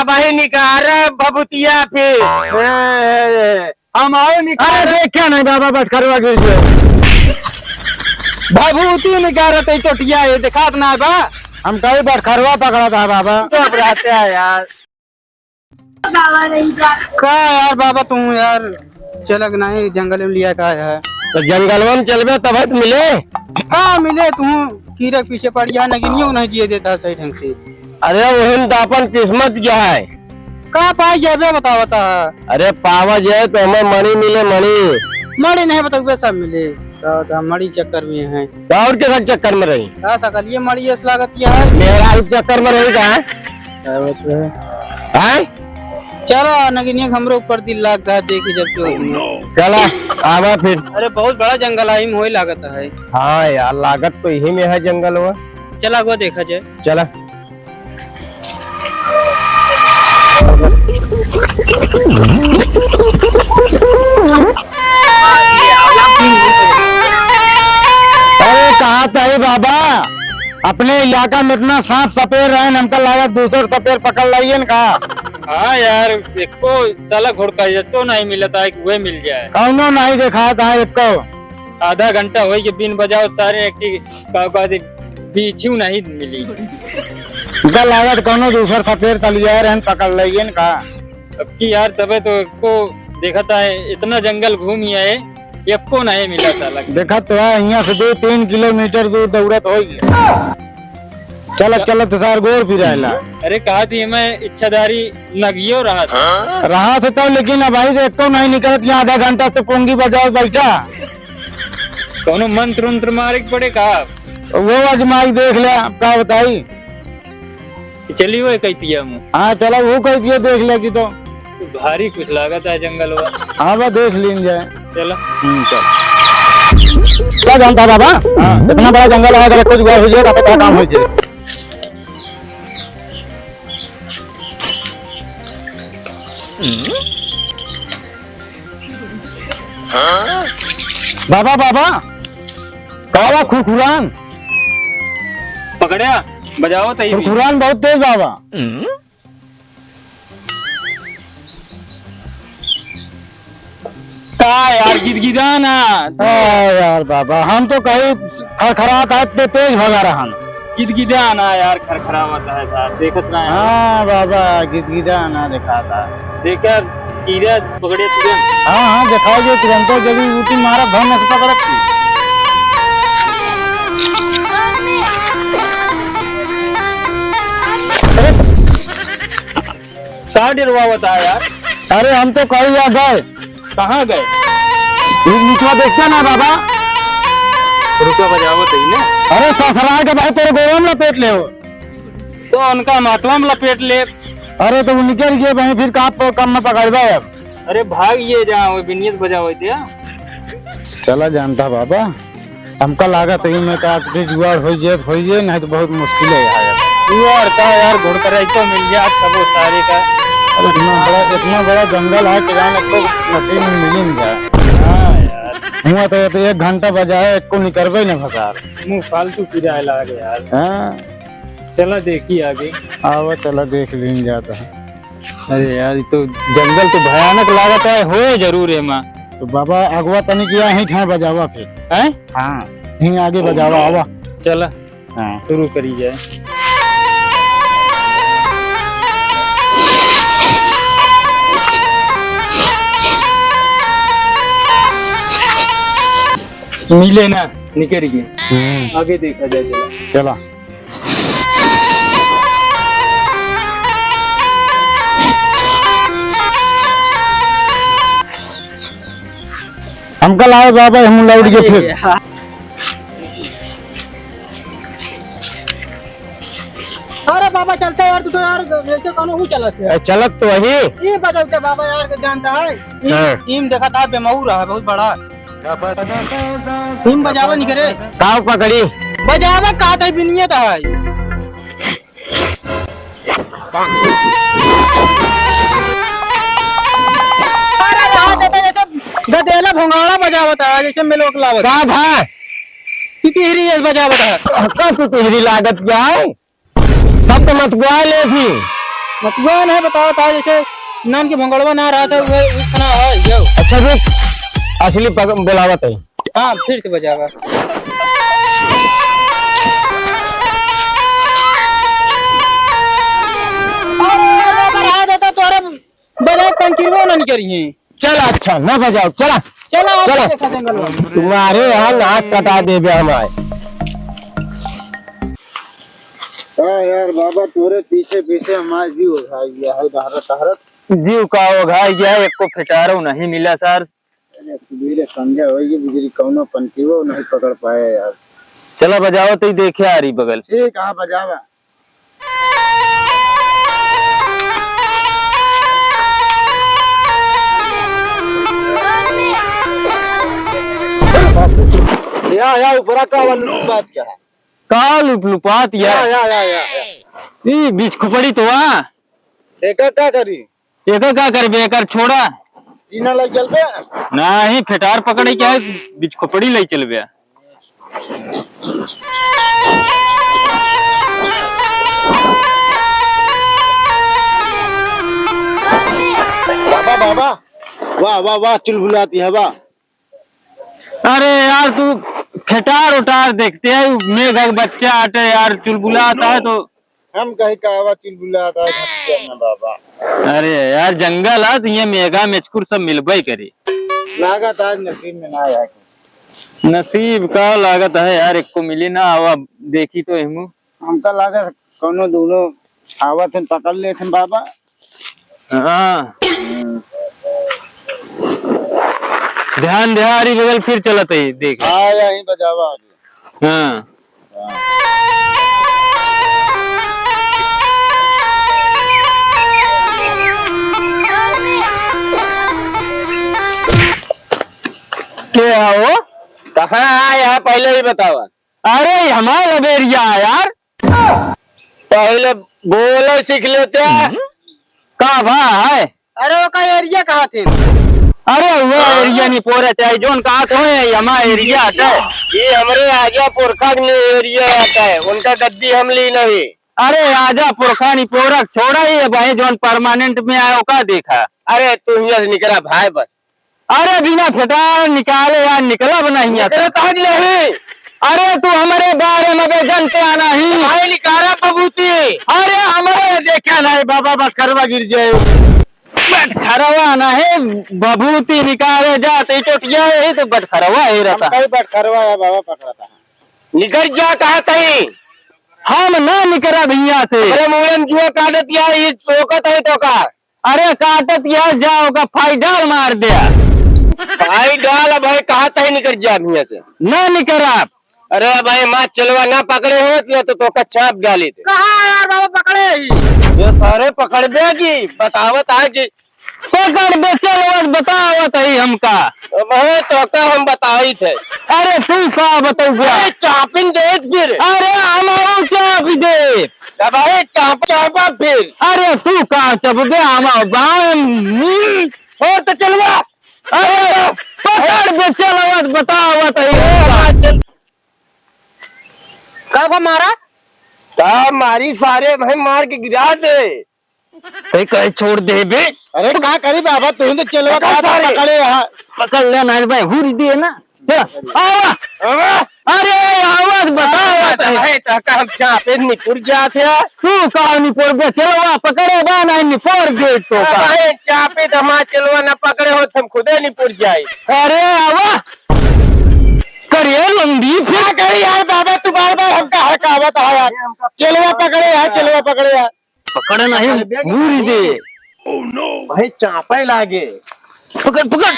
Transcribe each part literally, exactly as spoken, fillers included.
भाई निकार भभूतिया फिर। ए, ए, ए, हम आओ निकार। अरे देख क्या नहीं बाबा, बटखरवा गिर गए। भभूति निकारत है टोटिया, ये देखात ना है बा। हम कहीं बटखरवा पकड़ा था बाबा। चुप रहते हैं यार। का यार बाबा, तू यार चलक नहीं जंगल में लिया का है? तो जंगलवा में चलबे तब तो मिले। का मिले तू? कीरे के पीछे पड़ गया, नगिनियो नहीं जिए देता सही ढंग से। अरे वही तो अपन किस्मत क्या है? का पाई जाबे बतावा ता? अरे पावा जाए तो हमें मणि मिले, मणि। मणि नहीं बताओ, सब मिले। का होता, मणि चक्कर में है। तो और के चक्कर में रही? का सकल ये मणि ऐस लागत क्या है? मेहरारू के चक्कर में रही का? का बात है? हैं? चलो, नगिनिया के हमरो ऊपर दिल लाग गया, देखी जब क्यों। चला, आवा फिर। अरे, बहुत बड़ा जंगल है, इम होई लागत है। हाँ यार, लागत तो यही में है जंगल हुआ। चला, वो देखा जाए। चला। अरे, कहा था ही बाबा? अपने इलाका में इतना सांप सपेर रहे, हमका लागत दूसर सपेर पकड़ लाइए न का? हाँ यार, एको साला घोड़का ये तो नहीं मिलता है कि वह मिल जाए। कौनो नहीं देखा था एको। आधा घंटा होई के बीन बजाओ सारे एक ठी-, का, का दे, बीछू नहीं मिली। हमका लागत कौनो दूसर सपेर तलिया रहन पकड़ लाइए न का? अब की यार, तबे तो एको देखा था, इतना जंगल घूम ही आए, एको नहीं मिला साला। देखा तो है, यहाँ से दो तीन किलोमीटर दूर दौड़त होई। चलत चलत सार गोड़ पिरायला। अरे कहा थी मैं इच्छाधारी नगियो रहा था। रहा था तो, लेकिन अब भाई एको नहीं निकलत, यहाँ आधा घंटा से पोंगी बजाओ बैठा। कौनो मंत्र उंत्र मारे के पड़े का? वो आजमाई देख ले, अब का बताई। चलिए वो कह दिया मुँह। हाँ चलो, वो कह दिया देख ले कि तो। भारी कुछ लागत है जंगल हुआ। हाँ बा, देख लीन जाए। चलो। हम्म, चल। क्या जानता है बाबा? हाँ। इतना बड़ा जंगल है, अगर कुछ जुगाड़ हो जाए तो पता काम हो जाए। बाबा, बाबा, का बा खुरखुरान? पकड़्या, बजाओ तई भी। खुरखुरान बहुत तेज बाबा। का यार, गिदगिदा ना। आ यार बाबा, हम तो कहीं खरखरात है, ते तेज भगा रहन। गिदगिदा ना यार, खरखरावत है सार, देखत ना है। हाँ बाबा, गिदगिदा ना देखाता। देखा, कीड़ा पकड़े तुरंत। हाँ, हाँ, दिखाई दे तुरंत, जब ही उठी मारा, भर में से पकड़त थी। अरे, का डरवावत है यार? अरे, हम तो कहीं आ गए। कहाँ गए? ये नीचवा देखते ना बाबा। रुका, बजावत ही ना। अरे ससुराल के भाई, तेरे गोरम लपेट ले हो। तो उनका महतवा में लपेट ले। अरे तो उनके लिए भाई फिर का प-, कम में पकड़बे अब। अरे भाग ये जहाँ वो बिनियत बजावे थे। चला जानता बाबा, हमका लागत है मैं का कुछ जुगाड़ हो जाए, हो जाए, नहीं तो बहुत मुश्किल है यार। जुगाड़ का यार, घुड़कराई तो मिल जात सबो सारे का। अब इतना बड़ा, इतना बड़ा जंगल है कि जाने को नसीब में मिल ही नहीं जाए। हाँ यार। हुआ तो, तो एक घंटा बजाए, एक को निकलबे नहीं फसार। मुँह फालतू पिराए लागे यार। हाँ। चला देखी आगे। आवा, चला देख लीन जाता है। अरे यार, ये तो जंगल तो भयानक लागत है, होए जरूर है माँ। तो बाबा, अगवा तनिक यहाँ ही ठाए बजावा फिर। हैं? हाँ, यहीं आगे बजावा, आवा। चला, हाँ। शुरू करी जाए। मिले ना, निकल गए। हम्म। आगे देखा जाए, चला। चला। हमका लाओ बाबा, हम लौट के फिर। अरे बाबा, चलते यार, तू तो यार जैसे कौनो हूँ चलत है। ए, चलत तो वही। ये बदलते बाबा यार के जानता है। हाँ। टीम देखा था, बेमऊ रहा बहुत बड़ा। टीम बजावे नहीं करे। काव पकड़ी? बजावे का था, बिनियत है। अरे यार, देखो, जैसे गदेला भोंगाड़ा बजावत है, जैसे मेलोक लावत। का भा? पिपिहरी जैसे बजावत है। का पिपिहरी लागत क्या है? सब तो मत गुआ ले भी। मतुआ नहीं बतावत है, जैसे नाम के भंगड़वा ना रहा था, वह उस तरह है, यो। अच्छा रुक, असली पग-, बोलावत है। हाँ, फिर से बजावा। अरे, अरे, बढ़ा देता तो अरे बजाओ, पंकिरवा ना निकरी है। चल अच्छा, ना बजाओ, चला। चला, चला। देखा जंगल में। तुम्हारे यहाँ नाक कटा देबे हमारे। हाँ यार बाबा, तोरे पीछे पीछे हमारा जीव उघाई गया है, डहरत डहरत। जीव का उघाई गया है, एको फेटारो नहीं मिला सर। अरे सुबेरे संध्या होई गई, बिजली कौनो पंकिरवा नहीं पकड़ पाए यार। चला बजाओ तो ही देखे आ रही बगल। ठीक है, बजावा। या, या, ऊपरा का वाला लुपात क्या है? का लुप-, लुपात या? या, या, या, या, या। ई बीच खोपड़ी तो वा। एका का करी? एका का करबे? एकर छोड़ा। ई ना लग चलबे? नहीं, फेटार पकड़े क्या है? बीच खोपड़ी लग चलबे। बाबा, बाबा, वाह, वाह, वाह, चुलबुलाती है, वाह। अरे यार, तू फेटार उटार देखते है, मेघ का बच्चा आटे यार, चुलबुलाता है तो। हम कहीं का आवाज चुलबुलाता है, घच के ना बाबा। अरे यार, जंगल है तो ये मेघा मेचकुर सब मिलबे करी। लागत आज नसीब में ना आया। नसीब का लागत है यार, एको मिली ना, आवा देखी तो एहमू। हमका लागत कौनो दोनों आवत हैं, पकड़ लेत हैं बाबा। हाँ। हम्म। ध्यान, ध्यान, अरे बगल फिर चलत है, देख। हाँ, यहीं बजावा अभी। हाँ। के हो? कहाँ आए हैं, पहले ही बतावा। अरे, हमारा एरिया है यार। पहले बोले सीख लेते हैं। हम्म। का भा है? अरे, ओका एरिया कहा थे? अरे, वो हाँ। एरिया नहीं पोरे चाहे, जोन कहा तो है, ये हमारा एरिया है। ये हमरे आजा पुरखा के एरिया आता है, उनका गद्दी हम ली नहीं। अरे, आजा पुरखा नहीं पोरक, छोड़ा ये भाई, जोन परमानेंट में आया, ओका देखा। अरे, तू हियां से निकला भाई बस। अरे बिना फेटार निकाले यार निकलब नहीं है। निकलत आज नहीं। अरे तू हमरे बारे में बे जनते आ नहीं। भाई निकारा बबूती। अरे हमरे देखा नहीं बाबा बटखरवा गिर जाए। बटखरवा नहीं बबूती निकाले जात ही चोटिया यही तो बटखरवा ही रहता। कई बटखरवा है बाबा पकड़ता है। निकर जा कहा कहीं। हम ना निकरा भैया से। अरे मुड़न जुआ काटत या ये सोकत है तो का। अरे काटत यह जाओ का फाई डाल मार दिया। फाई डाल अब भाई कहाँ तक निकल जा हियां से। ना निकल आप। अरे भाई माँ चलवा ना पकड़े हो तो, तो, तो का चाप डाली थे। कहाँ यार बाबा पकड़े ही? ये सारे पकड़ दे की बतावत है कि पकड़ दे चलवा बतावत है हमका। अब है तो का हम बताई थे। अरे तू का बताऊ अरे चापिन दे फिर। अरे हम चाप दे। दबाए चाप, चापा फिर। अरे तू का चबबे आमा बाम। छोड़ तो चलवा। अरे पकड़ बे चलवत बतावत है। हाँ, चल। का बा मारा? का मारी सारे भाई मार के गिरा दे। ए कहे छोड़ दे बे। अरे का करी बाबा तू तो चलवा पकड़ का सारे। पकड़े यहाँ। पकड़ ले ना भाई हुरी दे ना। आवा। आवा। अरे, आवाज बतावा अरे, तनी। भाई, तहका हम चापे निपुर जात है। तू का निपुर बे, चलवा पकड़े बा, नहीं निपुर दे तो का। भाई, चापे तो हमार चलवा ना पकड़े हो, हम खुदे निपुर जाई। अरे, आवा। करिए लंडी फिर। क्या करी यार बाबा, तू बार बार हमका हकावत है यार। चलवा पकड़े है, चलवा पकड़े है। पकड़ नहीं, पकड़ बे। मूरी दे। भाई, चापे लागे। पकड़, पकड़।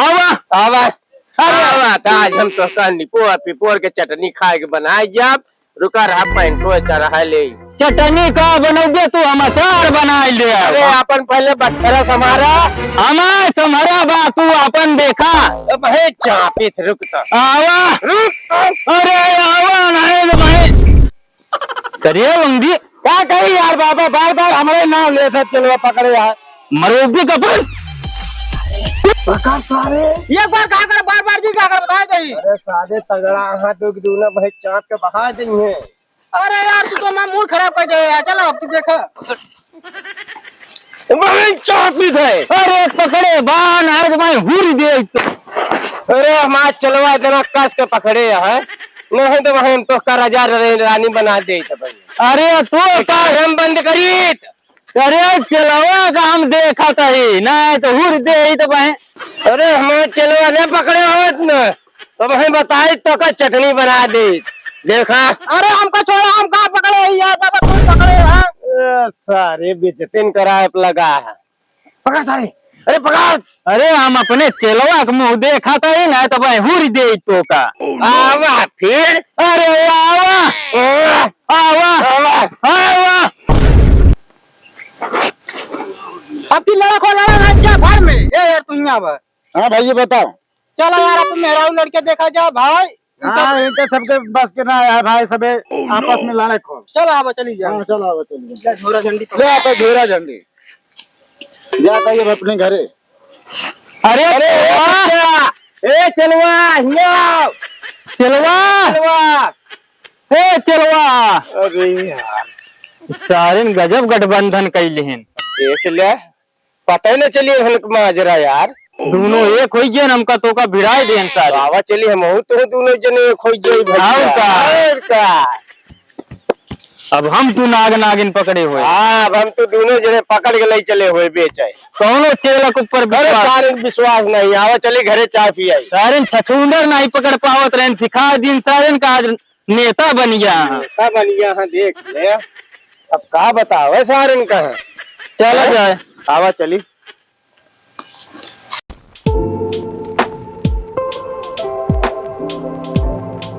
आवा। आवा। अरे। आवा, त आज हम तोहका निपोर पिपोर के चटनी खाए के बनाए जाब। रुका रहा, पैंटो चढ़ा ले। चटनी का बनौबे तू, हम अचार बनाए ले आवा। अरे, अपन पहले बटखरा संभारा। हमार संभारा बा, तू अपन देखा। अब हे चापित, रुक त। आवा। रुक त। अरे, आवा, नहीं तो भाई। करिए लंगड़ी। का कही यार बाबा, बार बार हमरे नाम ले सब चलवा पकड़े यार। मरोबी कपड़। पकड़ सारे। एक बार का कर, बार बार जी का कर, बताए दही। अरे सारे तगड़ा हाथ दो कि दूना भाई चाप के बहा देंगे। अरे यार तू तो मैं मूड खराब कर दे यार, चलो अब तू देखा। वहीं चापी थे। अरे पकड़े बा, नाहीं तो मैं हुर दे तो। अरे हमार चेलवा इतना कस के पकड़े है, नहीं तो वहीं हम तो का राजा रे-, रानी बना दे तो भाई। अरे तो का हम बंद करी। अरे चेलवा का हम देखा तही, नाहीं तो हुर दे तो भाई। अरे हमार चेलवा ने पकड़े होत न, तो वहीं बताई तो का चटनी बना दे। देखा। अरे हमका छोड़ा, हम कहाँ पकड़े हैं यार, बाबा तू पकड़े है। ए, सारे बेइज्जतिन कराए पे लगा है। पकड़ सारे। अरे पकड़। अरे हम अपने चेलवा के मुँह देखा तही, नाहीं तो भाई हुर दे तो का। आवा फिर। अरे आवा। आवा। आवा। आवा। आवा। अब की लड़ा खो लड़ा ना, जा घर में। ए यार तू यहाँ बा। हाँ भाई, ये बताओ। चलो यार, अपन मेहरारू लड़के देखा जाओ भाई। हाँ, इनके सबके बस के ना है भाई, सबे आपस में लड़े खूब। चलो, आवा, चली जाओ। हाँ, चलो, आवा, चली जाओ। ले, झोरा झंडी ले, आप झोरा झंडी। जा, कहिए अपने घरे। अरे, अरे, चेलवा! ए, चेलवा, हिया! चेलवा! चेलवा! ए, चेलवा! अरे यार। सारेन गजब गठबंधन कइ लिहिन। देख ले। पता ही न चली हन माजरा यार। दुनो एक होइ गए, हमका तोका भिड़ाइ देन सारे। बाबा चली, हमहू तो दुनो जने एक होइ जाई भैया। और का? और का? अब हम तू नाग नागिन पकड़े हुए। हाँ, अब हम तो दुनो जने पकड़ के लइ चले हुए बेचे। कौनो चेला के ऊपर अरे विश्वास। सारे विश्वास नहीं। आवा चली घरे चाय पियाई। सारे छछूंदर नहीं पकड़ पावत रहन, सिखा दिन सारे का आज नेता बन गया। नेता बन गया है, देख ले। अब का बतावे सारन का है? चला जाए। आवा चली।